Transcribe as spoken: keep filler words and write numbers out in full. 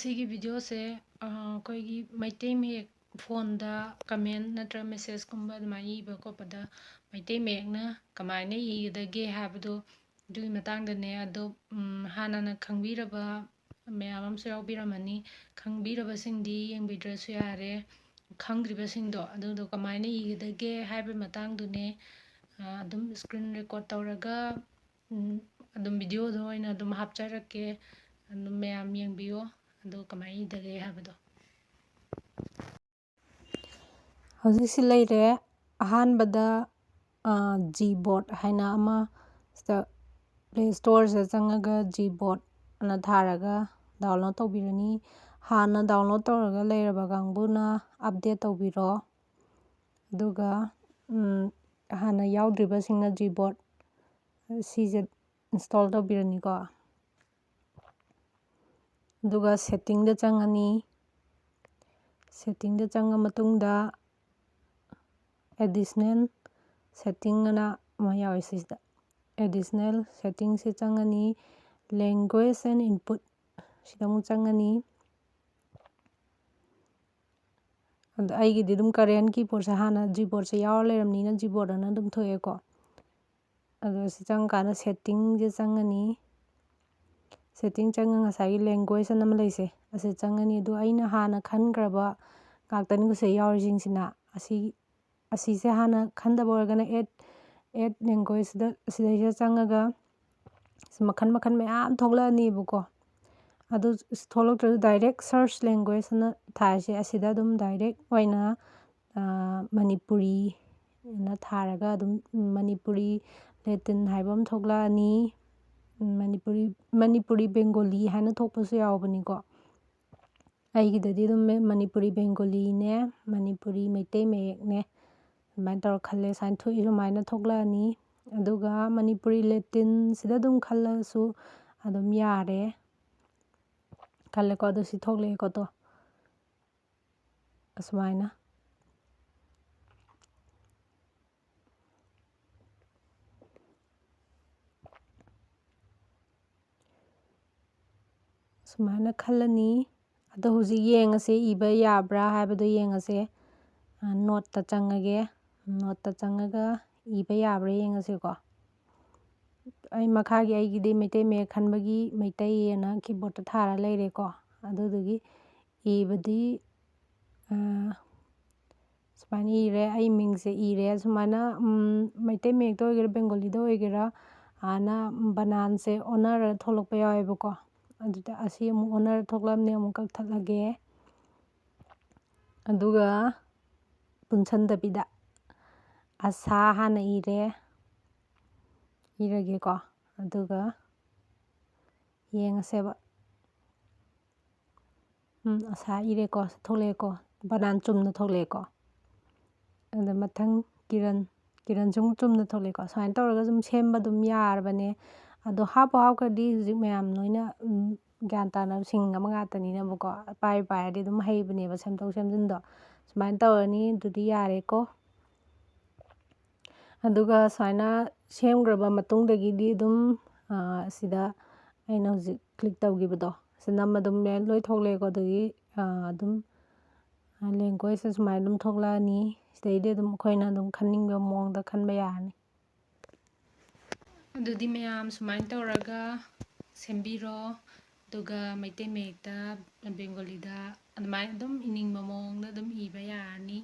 ꯁꯤꯒꯤ ꯚꯤꯗꯤꯑꯣꯁꯦ ꯑꯩꯈꯣꯏꯒꯤ ꯃꯩꯇꯩ ꯃꯌꯦꯛ ꯐꯣꯟꯗ ꯀꯃꯦꯟ ꯅꯠꯇ꯭ꯔꯒ ꯃꯦꯁꯦꯖꯀꯨꯝꯕ ꯑꯗꯨꯃꯥꯏꯅ ꯏꯕ ꯈꯣꯠꯄꯗ ꯃꯩꯇꯩ ꯃꯌꯦꯛꯅ ꯀꯃꯥꯏꯅ ꯏꯒꯗꯒꯦ ꯍꯥꯏꯕꯗꯣ, ꯑꯗꯨꯒꯤ ꯃꯇꯥꯡꯗꯅꯦ꯫ ꯑꯗꯣ ꯍꯥꯟꯅꯅ ꯈꯪꯕꯤꯔꯕ ꯃꯌꯥꯝ ꯑꯃꯁꯨ ꯌꯥꯎꯕꯤꯔꯝꯃꯅꯤ꯫ ꯈꯪꯕꯤꯔꯕꯁꯤꯡꯗꯤ ꯌꯦꯡꯕꯤꯗ꯭ꯔꯁꯨ ꯌꯥꯔꯦ꯫ ꯈꯪꯗ꯭ꯔꯤꯕꯁꯤꯡꯗꯣ ꯑꯗꯨꯗꯣ ꯀꯃꯥꯏꯅ ꯏꯒꯗꯒꯦ ꯍꯥꯏꯕꯒꯤ ꯃꯇꯥꯡꯗꯨꯅꯦ꯫ ꯑꯗꯨꯝ ꯁ꯭ꯀ꯭ꯔꯤꯟ ꯔꯦꯀꯣꯔꯠ ꯇꯧꯔꯒ ꯑꯗꯨꯝ ꯚꯤꯗꯤꯑꯣꯗ ꯑꯣꯏꯅ ꯑꯗꯨꯝ ꯍꯥꯞꯆꯔꯛꯀꯦ꯫ ꯑꯗꯨꯝ ꯃꯌꯥꯝ ꯌꯦꯡꯕꯤꯌꯣ꯫ ꯑꯗꯨ ꯀꯃꯥꯏꯅ ꯏꯗꯒꯦ ꯍꯥꯏꯕꯗꯣ꯫ ꯍꯧꯖꯤꯛꯁꯤ ꯂꯩꯔꯦ꯫ ꯑꯍꯥꯟꯕꯗ ꯖꯤ ꯕꯣꯠ ꯍꯥꯏꯅ ꯑꯃ ꯁꯤꯗ ꯄ꯭ꯂꯦ ꯁ꯭ꯇꯣꯔꯁꯤꯗ ꯆꯪꯉꯒ ꯖꯤ ꯕꯣꯠ ꯑꯅ ꯊꯥꯔꯒ ꯗꯥꯎꯟꯂꯣꯗ ꯇꯧꯕꯤꯔꯅꯤ꯫ ꯍꯥꯟꯅ ꯗꯥꯎꯟꯂꯣꯗ ꯇꯧꯔꯒ ꯂꯩꯔꯕ ꯀꯥꯡꯕꯨꯅ ꯑꯞꯗꯦꯠ ꯇꯧꯕꯤꯔꯣ꯫ ꯑꯗꯨꯒ ꯍꯥꯟꯅ ꯌꯥꯎꯗ꯭ꯔꯤꯕꯁꯤꯡꯅ ꯖꯤ ꯕꯣꯠ ꯁꯤꯁꯦ ꯏꯟꯁꯇꯣꯜ ꯇꯧꯕꯤꯔꯅꯤꯀꯣ꯫ ꯑꯗꯨꯒ ꯁꯦꯠꯇꯤꯡꯗ ꯆꯪꯉꯅꯤ꯫ ꯁꯦꯠꯇꯤꯡꯗ ꯆꯪꯉ ꯃꯇꯨꯡꯗ ꯑꯦꯗꯤꯁꯅꯦꯜ ꯁꯦꯠꯇꯤꯡ ꯑꯅ ꯑꯃ ꯌꯥꯎꯋꯦ ꯁꯤꯁꯤꯗ꯫ ꯑꯦꯗꯤꯁꯅꯦꯜ ꯁꯦꯠꯇꯤꯡꯁꯦ ꯆꯪꯉꯅꯤ꯫ ꯂꯦꯡꯒ꯭ꯋꯦꯖ ꯑꯦꯟ ꯏꯟꯄꯨꯠ ꯁꯤꯗ ꯑꯃꯨꯛ ꯆꯪꯉꯅꯤ꯫ ꯑꯗꯣ ꯑꯩꯒꯤꯗꯤ ꯑꯗꯨꯝ ꯀꯔꯦꯟ ꯀꯤꯕꯣꯔꯗꯁꯦ ꯍꯥꯟꯅ ꯖꯤ ꯕꯣꯠꯁꯦ ꯌꯥꯎꯔ ꯂꯩꯔꯕꯅꯤꯅ ꯖꯤ ꯕꯣꯠ ꯑꯅ ꯑꯗꯨꯝ ꯊꯣꯛꯑꯦꯀꯣ꯫ ꯑꯗꯣ ꯁꯤ ꯆꯪꯉꯀꯥꯟꯗ ꯁꯦꯠꯇꯤꯡꯁꯦ ꯆꯪꯉꯅꯤ꯫ ꯁꯦꯠꯇꯤꯡ ꯆꯪꯉ ꯉꯁꯥꯏꯒꯤ ꯂꯦꯡꯒ꯭ꯋꯦꯖ ꯑꯅ ꯑꯃ ꯂꯩꯁꯦ, ꯑꯁꯤ ꯆꯪꯉꯅꯤ꯫ ꯑꯗꯣ ꯑꯩꯅ ꯍꯥꯟꯅ ꯈꯟꯈ꯭ꯔꯕ ꯉꯥꯛꯇꯅꯤꯀꯣ ꯁꯤꯗ ꯌꯥꯎꯔꯤꯁꯤꯡꯁꯤꯅ꯫ ꯑꯁꯤ, ꯑꯁꯤꯁꯦ ꯍꯥꯟꯅ ꯈꯟꯗꯕ ꯑꯣꯏꯔꯒꯅ ꯑꯦꯠ, ꯑꯦꯠ ꯂꯦꯡꯒ꯭ꯋꯦꯖꯁꯤꯗ, ꯁꯤꯗꯩꯁꯤꯗ ꯆꯪꯉꯒ ꯁꯤ ꯃꯈꯜ ꯃꯈꯜ ꯃꯌꯥꯝ ꯊꯣꯛꯂꯛꯑꯅꯤꯕꯀꯣ꯫ ꯑꯗꯨ ꯊꯣꯛꯂꯛꯇ꯭ꯔꯁꯨ ꯗꯥꯏꯔꯦꯛ ꯁꯔꯆ ꯂꯦꯡꯒ꯭ꯋꯦꯖ ꯑꯅ ꯊꯥꯔꯤꯁꯦ, ꯑꯁꯤꯗ ꯑꯗꯨꯝ ꯗꯥꯏꯔꯦꯛ ꯑꯣꯏꯅ ꯃꯅꯤꯄꯨꯔꯤ ꯑꯅ ꯊꯥꯔꯒ ꯑꯗꯨꯝ ꯃꯅꯤꯄꯨꯔꯤ ꯂꯦꯇꯤꯟ ꯍꯥꯏꯕ ꯑꯃ ꯊꯣꯛꯂꯛꯑꯅꯤ꯫ ꯃꯅꯤꯄꯨꯔꯤ, ꯃꯅꯤꯄꯨꯔꯤ ꯕꯦꯡꯒꯣꯂꯤ ꯍꯥꯏꯅ ꯊꯣꯛꯄꯁꯨ ꯌꯥꯎꯕꯅꯤꯀꯣ꯫ ꯑꯩꯒꯤꯗꯗꯤ ꯑꯗꯨꯝ ꯃꯅꯤꯄꯨꯔꯤ ꯕꯦꯡꯒꯣꯂꯤꯅꯦ, ꯃꯅꯤꯄꯨꯔꯤ ꯃꯩꯇꯩ ꯃꯌꯦꯛꯅꯦ, ꯑꯗꯨꯃꯥꯏꯅ ꯇꯧꯔ ꯈꯜꯂꯦ꯫ ꯁꯨꯃꯥꯏꯅ ꯊꯣꯛꯏ, ꯁꯨꯃꯥꯏꯅ ꯊꯣꯛꯂꯛꯑꯅꯤ꯫ ꯑꯗꯨꯒ ꯃꯅꯤꯄꯨꯔꯤ ꯂꯦꯇꯤꯟꯁꯤꯗ ꯑꯗꯨꯝ ꯈꯜꯂꯁꯨ ꯑꯗꯨꯝ ꯌꯥꯔꯦ꯫ ꯈꯜꯂꯦꯀꯣ, ꯑꯗꯨ ꯁꯤ ꯊꯣꯛꯂꯛꯑꯦꯀꯣ꯫ ꯇꯣ, ꯑꯁꯨꯃꯥꯏꯅ꯫ ꯁꯨꯃꯥꯏꯅ ꯈꯜꯂꯅꯤ꯫ ꯑꯗꯣ ꯍꯧꯖꯤꯛ ꯌꯦꯡꯉꯁꯦ, ꯏꯕ ꯌꯥꯕ꯭ꯔꯥ ꯍꯥꯏꯕꯗꯣ ꯌꯦꯡꯉꯁꯦ꯫ ꯅꯣꯠꯇ ꯆꯪꯉꯒꯦ꯫ ꯅꯣꯠꯇ ꯆꯪꯉꯒ ꯏꯕ ꯌꯥꯕ꯭ꯔꯥ ꯌꯦꯡꯉꯁꯦꯀꯣ꯫ ꯑꯩ ꯃꯈꯥꯒꯤ ꯑꯩꯒꯤꯗꯤ ꯃꯩꯇꯩ ꯃꯌꯦꯛ ꯈꯟꯕꯒꯤ ꯃꯩꯇꯩ ꯑꯅ ꯀꯤꯕꯣꯔꯗꯇ ꯊꯥꯔ ꯂꯩꯔꯦꯀꯣ꯫ ꯑꯗꯨꯗꯨꯒꯤ ꯏꯕꯗꯤ ꯁꯨꯃꯥꯏꯅ ꯏꯔꯦ꯫ ꯑꯩ ꯃꯤꯡꯁꯦ ꯏꯔꯦ꯫ ꯁꯨꯃꯥꯏꯅ ꯃꯩꯇꯩ ꯃꯌꯦꯛꯇ ꯑꯣꯏꯒꯦꯔꯥ, ꯕꯦꯡꯒꯣꯂꯤꯗ ꯑꯣꯏꯒꯦꯔꯥ, ꯑꯅ ꯕꯅꯥꯟꯁꯦ ꯑꯣꯟꯅꯔ ꯊꯣꯛꯂꯛꯄ ꯌꯥꯎꯋꯦꯕꯀꯣ꯫ ꯑꯗꯨꯗ ꯑꯁꯤ ꯑꯃꯨꯛ ꯑꯣꯟꯅꯔ ꯊꯣꯛꯂꯛꯑꯕꯅꯦ꯫ ꯑꯃꯨꯛ ꯀꯛꯊꯠꯂꯒꯦ꯫ ꯑꯗꯨꯒ ꯄꯨꯟꯁꯟꯗꯕꯤꯗ ꯑꯁꯥ ꯍꯥꯟꯅ ꯏꯔꯦ꯫ ꯏꯔꯒꯦꯀꯣ꯫ ꯑꯗꯨꯒ ꯌꯦꯡꯉꯁꯦꯕ꯫ ꯎꯝ, ꯑꯁꯥ ꯏꯔꯦꯀꯣ, ꯊꯣꯛꯂꯛꯑꯦꯀꯣ, ꯕꯅꯥꯟ ꯆꯨꯝꯅ ꯊꯣꯛꯂꯛꯑꯦꯀꯣ꯫ ꯑꯗ ꯃꯊꯪ ꯀꯤꯔꯟ, ꯀꯤꯔꯟꯁꯨ ꯑꯃꯨꯛ ꯆꯨꯝꯅ ꯊꯣꯛꯂꯛꯑꯦꯀꯣ꯫ ꯁꯨꯃꯥꯏꯅ ꯇꯧꯔꯒ ꯑꯗꯨꯝ ꯁꯦꯝꯕ ꯑꯗꯨꯝ ꯌꯥꯔꯕꯅꯦ꯫ ꯑꯗꯣ ꯍꯥꯞꯄꯨ ꯍꯥꯞꯈ꯭ꯔꯗꯤ ꯍꯧꯖꯤꯛ ꯃꯌꯥꯝ ꯂꯣꯏꯅ, ꯎꯝ, ꯒ꯭ꯌꯥꯟ ꯇꯥꯅ ꯁꯤꯡꯉꯕ ꯉꯥꯛꯇꯅꯤꯅꯕꯀꯣ꯫ ꯄꯥꯏ ꯄꯥꯏꯔꯗꯤ ꯑꯗꯨꯝ ꯍꯩꯕꯅꯦꯕ ꯁꯦꯝꯗꯣꯛ ꯁꯦꯝꯖꯤꯟꯗꯣ꯫ ꯁꯨꯃꯥꯏꯅ ꯇꯧꯔꯅꯤ꯫ ꯑꯗꯨꯗꯤ ꯌꯥꯔꯦꯀꯣ꯫ ꯑꯗꯨꯒ ꯁꯨꯃꯥꯏꯅ ꯁꯦꯝꯈ꯭ꯔꯕ ꯃꯇꯨꯡꯗꯒꯤꯗꯤ ꯑꯗꯨꯝ, ꯑ, ꯁꯤꯗ ꯑꯩꯅ ꯍꯧꯖꯤꯛ ꯀ꯭ꯂꯤꯛ ꯇꯧꯈꯤꯕꯗꯣ, ꯁꯤ ꯅꯝꯕ ꯑꯗꯨꯝ ꯂꯣꯏ ꯊꯣꯛꯂꯛꯑꯦꯀꯣ꯫ ꯑꯗꯒꯤ, ꯑ, ꯑꯗꯨꯝ, ꯑ, ꯂꯦꯡꯒ꯭ꯋꯦꯖꯁꯦ ꯁꯨꯃꯥꯏꯅ ꯑꯗꯨꯝ ꯊꯣꯛꯂꯛꯑꯅꯤ꯫ ꯁꯤꯗꯩꯗꯤ ꯑꯗꯨꯝ ꯑꯩꯈꯣꯏꯅ ꯑꯗꯨꯝ ꯈꯟꯅꯤꯡꯕ ꯃꯑꯣꯡꯗ ꯈꯟꯕ ꯌꯥꯔꯅꯤ꯫ ꯑꯗꯨꯗꯤ ꯃꯌꯥꯝ ꯁꯨꯃꯥꯏꯅ ꯇꯧꯔꯒ ꯁꯦꯝꯕꯤꯔꯣ꯫ ꯑꯗꯨꯒ ꯃꯩꯇꯩ ꯃꯌꯦꯛꯇ, ꯕꯦꯡꯒꯣꯂꯤꯗ ꯑꯗꯨꯃꯥꯏꯅ ꯑꯗꯨꯝ ꯏꯅꯤꯡꯕ ꯃꯑꯣꯡꯗ ꯑꯗꯨꯝ ꯏꯕ ꯌꯥꯔꯅꯤ꯫